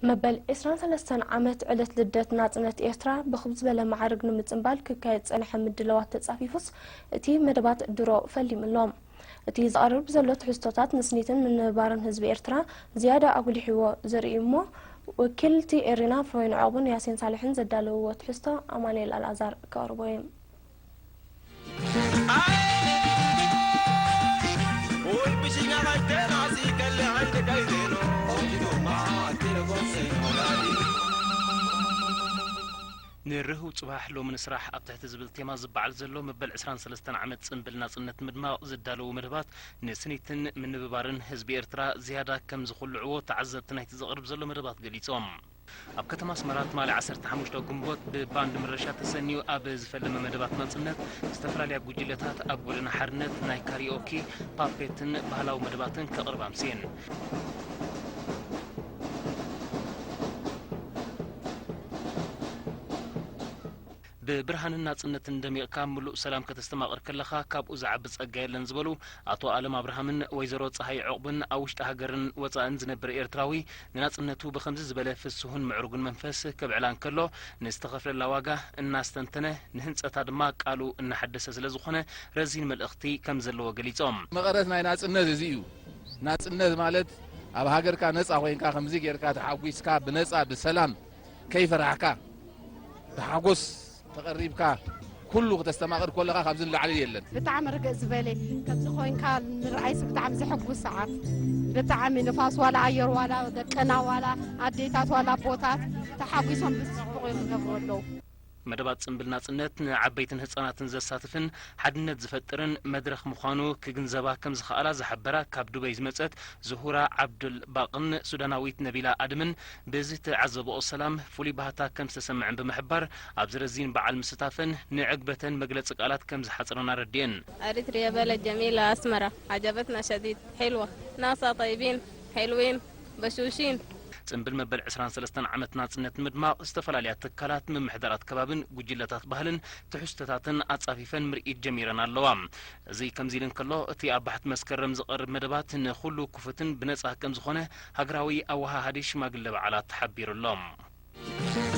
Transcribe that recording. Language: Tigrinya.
መበል ዕስራን ሰለስተን ዓመት ዕለት ልደት ናጽነት ኤርትራ ብኽብ ዝበለ ማዕርግ ንምጽንባል ክካየድ ዝጸንሐ ምድላዋት ተጻፊፉስ፣ እቲ መደባት ድሮ ፈሊሙ ኣሎ። እቲ ዝቐርብ ዘሎ ትሕዝቶታት ንስኒትን ምንባርን ህዝቢ ኤርትራ ዝያዳ ኣጉሊሕዎ ዘርኢ እሞ፣ ወኪልቲ ኤሪና ፍሮይን ዑቕብን ያሲን ሳልሕን ዘዳለውዎ ትሕዝቶ ኣማኑኤል ኣልኣዛር ከቕርቦ እዩ። ንርህው ጽባሕ ሎሚ ንስራሕ ኣብ ትሕቲ ዝብል ቴማ ዝበዓል ዘሎ መበል ዕስራን ሰለስተን ዓመት ጽንብል ናጽነት ምድማቕ ዝዳለዉ መደባት ንስኒትን ምንብባርን ህዝቢ ኤርትራ ዝያዳ ከም ዝኹልዕዎ ተዓዘብቲ ናይቲ ዝቕርብ ዘሎ መደባት ገሊጾም። ኣብ ከተማ ኣስመራ ትማሊ ዓሰርተ ሓሙሽተ ግንቦት ብባንድ ምረሻ ተሰንዩ ኣብ ዝፈለመ መደባት ናጽነት ዝተፈላለያ ጉጅለታት ኣብ ጎደና ሓርነት ናይ ካሪኦኪ፣ ፓፔትን ባህላዊ መደባትን ከቕርባ ኣምስየን። ብብርሃንን ናጽነትን ደሚቕካ ምሉእ ሰላም ከተስተማቕር ከለኻ ካብኡ ዝዓቢ ጸጋ የለን ዝበሉ ኣቶ ኣለም ኣብርሃምን ወይዘሮ ጸሃይ ዑቕብን ኣብ ውሽጢ ሃገርን ወጻእን ዝነብር ኤርትራዊ ንናጽነቱ ብኸምዚ ዝበለ ፍስሁን ምዕሩግን መንፈስ ከብዕላ እንከሎ ንዝተኸፍለላ ዋጋ እናስተንተነ ንህንጸታ ድማ ቃሉ እናሓደሰ ስለ ዝኾነ ረዚን መልእኽቲ ከም ዘለዎ ገሊጾም። መቐረት ናይ ናጽነት እዚ እዩ። ናጽነት ማለት ኣብ ሃገርካ ነጻ ኮይንካ ከምዚ ጌርካ ተሓጒስካ ብነጻ ብሰላም ከይፈራሕካ ብሓጎስ ተቐሪብካ ኩሉ ክተስተማቕር ከለኻ ካብዚ ንላዕሊ የለን። ብጣዕሚ ርግእ ዝበለ ከምዚ ኮይንካ ምርኣይስ ብጣዕሚ ዘሐጉስ ሰዓት። ብጣዕሚ ንፋስ ዋላ ኣየር ዋላ ደቅና ዋላ ኣዴታት ዋላ ኣቦታት ተሓጒሶም ብዝጽቡቕ እዮም ዝነብሩ ኣለዉ። መደባት ጽንብል ናጽነት ንዓበይትን ህጻናትን ዘሳትፍን ሓድነት ዝፈጥርን መድረኽ ምዃኑ ክግንዘባ ከም ዝኸኣላ ዝሓበራ ካብ ዱበይ ዝመጸት ዙሁራ ዓብዱል ባቕን ሱዳናዊት ነቢላ ኣድምን ብዝተዓዘብኦ ሰላም ፍሉይ ባህታ ከም ዝተሰምዐን ብምሕባር ኣብዚ ረዚን በዓል ምስታፈን ንዕግበተን መግለጺ ቃላት ከም ዝሓጽረን ኣረድኤን። أريتريا بلد جميلة أسمرة عجبتنا شديد حلوة ناسها طيبين حلوين بشوشين. ጽንብል መበል ዕስራን ሰለስተን ዓመት ናጽነት ንምድማቕ ዝተፈላለያ ትካላት ምምሕዳራት ከባብን ጉጅለታት ባህልን ትሕዝቶታትን ኣጻፊፈን ምርኢት ጀሚረን ኣለዋ። እዚ ከምዚ ኢሉ እንከሎ እቲ ኣብ ባሕቲ መስከረም ዝቐርብ መደባት ንኹሉ ክፉትን ብነጻ ከም ዝኾነ ሃገራዊ ኣወሃሃዲ ሽማግለ በዓላት ሓቢሩ ኣሎ።